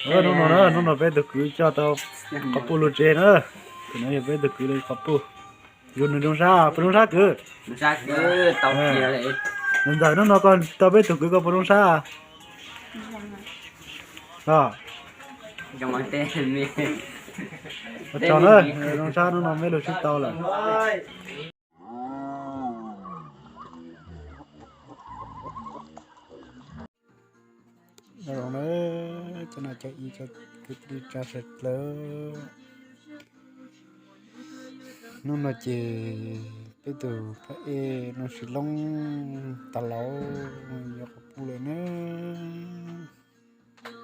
Hnub no na, hnub no peb tus kwv coj tau qhov puj lug tsev na. Tus no yog peb tus kwv lug qhov puj. Yog nws zoo sab, puas zoo sab kwv? Ntxawm, hnub no koj tau peb tus kwv koj puas zoo sab? Ua tsaug na, zoo sab hnub no meb lug sib tau lawm. Zoo na, cov no cov ib cov kwv tij neej tsa sawv dlawg. Hnub no ces peb tus phab ej Nuj Sis Loob tas laus yuav qhov puj lawm na.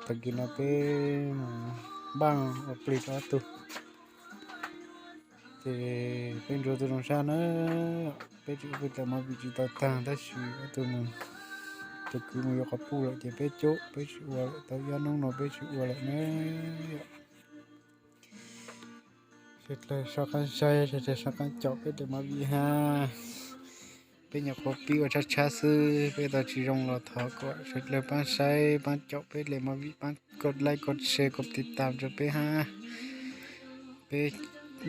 Tag kis no peb mus npaj ua plig rau ob tug, ces peb ntsuas tug zoo sab na. Peb tseem ua peb tau movie tsis tau tag tab sis ob tug mus, tus kwv mus yuav qhov puj lawm ces peb coob peb tsis ua lawm, tau ib ob hnub no peb tsis ua lawm na. Sawv dlawg soj qaab saib, sawv dlawg soj qaab caum peb daim movie hab. Peb nyuam qhuav pib ua tshab tshab xwb, peb tau tsis zoo los thov kom sawv dlawg paab saib paab caum peb daim movie, paab kov like kov share kov tiv tam rau peb hab. Peb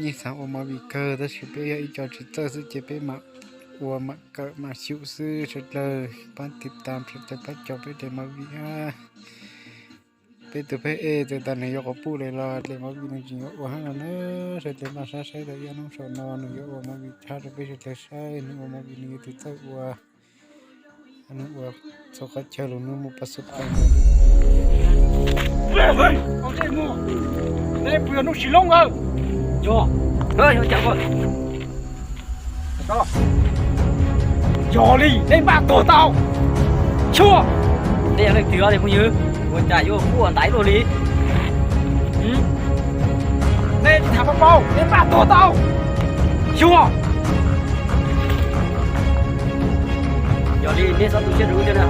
yeej xaav ua movie kawg tab sis peb yog ib co tsis txawj xwb ces peb mam ua mam kawm mam xyum xwb. Sawv dlawg paab tiv tam, sawv dlawg paab caum peb daim movie hab. Peb tus phab ej txawm tas nws yuav qhov puj lawm los daim movie nws tseem yuav ua hab no na. Sawv dlawg maj sab saib tau ib ob hnub saum no nws yuav ua movie tshab rau peb sawv dlawg saib, nws ua movie nws yuav tus txawj ua, nws ua txhua qhov chaw los nws muaj pab xub qees. Nej puas yog Nuj Sis Loob? Yog li nej npaj tuag tau. Xyuas, nej yog leej twg os phooj ywg? Ua cas yuav quaj ntaiv luaj li? Nej tsis tham pab paub, nej npaj tuag tau. Xyuas, yog li nej txhob tu siab rau wb thiab na.